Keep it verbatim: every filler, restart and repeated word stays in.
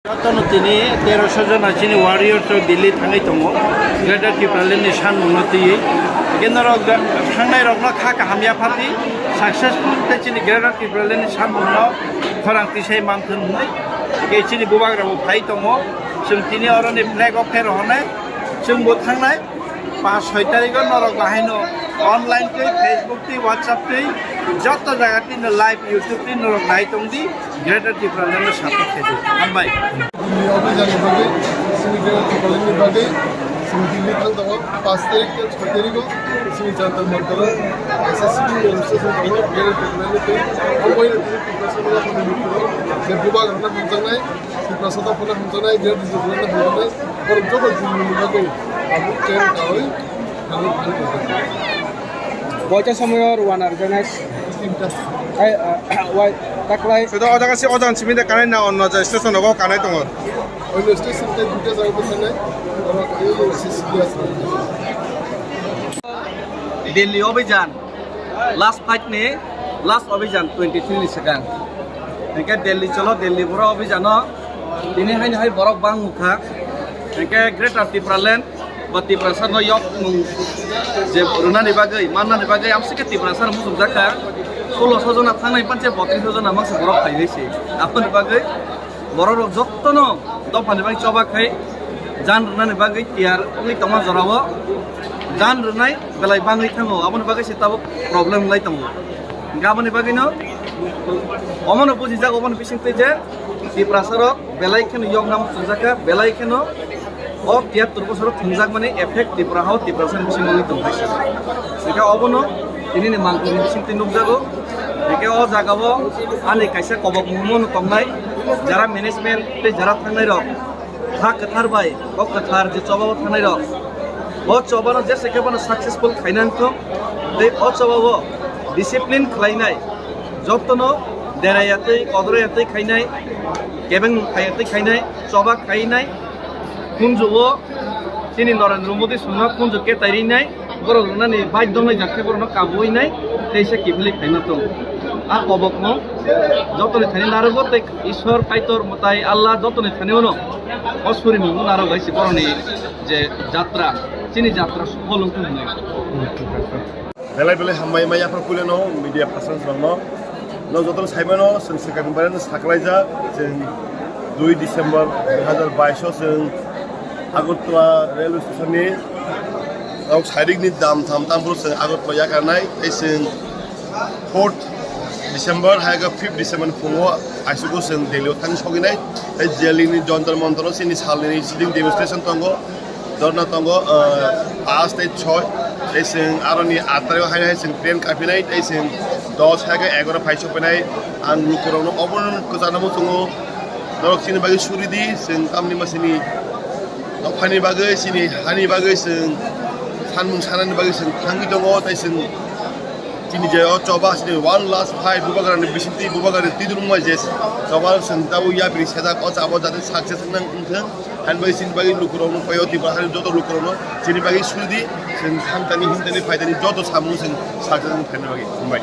Jotono tini teroso jona chini warriors rok Delhi thangwi tongo, Greater Tipraland ni sanmungno twiwi. Hwnkhe norok thangnai rokno kha kaham yaphardi, successful tei chini Greater Tipraland ni sanmungno khorang tisai manthun hwnwi. Hwnkhe chini bubagra bo phai tongo, chwng tini oroni flag o pherohornai, chwngbo thangnai. Panch soi tarigo norok bahaino online twi, Facebook twi, WhatsApp twi, joto jaga twi no live YouTube twi norok nai tongdi, Greater Tipraland no support khaidi. Hambai. Ni obo jani bagwi, sini Greater Tipraland ni bagwi, sini Delhi thang tongo, panch tarik tei soi tarigo, sini Jantar Mantar o, S S C ni demonstration tongo, Greater Tipraland ni twi, obo ino tini Tiprasa no yapharnai, je bubagra no hamjaknai, Tiprasa no hamjaknai, Greater Tipraland no hamjaknai, borok joto Delhi ni bagwi, abo train kawi. Boita somoyo rwna rwjaknai. Ai, ah, wai, taklai. Sudo o jaga si, o jaga simi de kanai na onno je station rogo kanai tongo. Onno station tei duita jaga bo thangnai. Oro kaiwi C C T S. Delhi Abhijan. Last fight ni last Abhijan twenty three ni swkang. Hingke Delhi cholo, Delhi boro Abhijan o. Tini haino hai borok bang mukha. Hingke Greater Tipraland. Ba Tiprasa no yok mung je rwnani bagwi, mannani bagwi, amsike Tiprasa no muchungjak kha. Solo so jona thangnai panche botris so jona mangsa borok phaiwi se. Aboni bagwi borok rok jottono dophani bagwi choba khai jan rwnani bagwi tiyar wngwi tongma jorao jan rwnai belai bangwi thango. Aboni bagwi se tabuk problem wngwi tongo. Hingke aboni bagwino omono bujijak, omono bisingtwi je Tiprasa rok belai kheno yokna muchungjak kha, belai kheno o tiyattor bosoro thwngjakmani effect Tripura hao Tiprasa ni bisingo wngwi tong kha. Hingke obono tinini mangpili bisingtwi nukjago. Hingke o jagao ani kaisa kobok muhumo no tongnai, jara management tei jara thangnai rok ha kwthar bai kok kwthar je chobao thangnai rok, o chobano jese khe bono successful khaina wngthung tei o chobao discipline khlainai. Jotono deraiya tei kodroya tei khainai, kebeng nung khaiya tei khainai, choba khainai, khunju o chini Narendra Modi songno khunju ketai rinai, borok rwnani baidhyo wngjak khe borokno kabuinai, tei se kiphilwi khaima tong. A kobokno jotoni thani narogo tei Ishwar, Kaitor, Mwtai, Allah jotoni thani ono o surimungno narogo hai se borokni je jatra, chini jatra sufol wngthung hinwi. Belai belai hambai ma yaphar puilano media persons rokno. No joto saimano chwng swkang barano saklaijak, chwng dui December dui hazar bais o chwng Agartala railway station ni nok sairik ni dam tham tam phuru chwng Agartala yakarnai, tei chwng fourth December hai khe fifth December ni phungo aisugo chwng Delhi o thang soginai, tei Delhi ni Jantar Mantar o chini salni sitting demonstration tongo. Dorna tongo, ah, paanch tei choi, tei chwng aroni aat tarikh o hai hai chwng train kapinai, tei chwng dos hai khe egaroh phai sophainai. Ang lukurokno obono kwchana muchungo, norok chini bagwi suri di, chwng tamni ma chini dophani bagwi, chini hani bagwi chwng sanmung sanani bagwi chwng thangwi tongo, tei chwng chini je o choba chini one last fight, bubagrani bisingtwi, bubagrani tidurungmai je choba chwng tabuk yapri sejak, o chabo jate success wngnang wngthwng. Ani bagwi chini bagwi lukurokno, paio Tripura hani joto lukurokno chini bagwi suri di, chwng thamtani himtani phaitani joto samung chwng sakjak wng phaina bagwi. Hambai.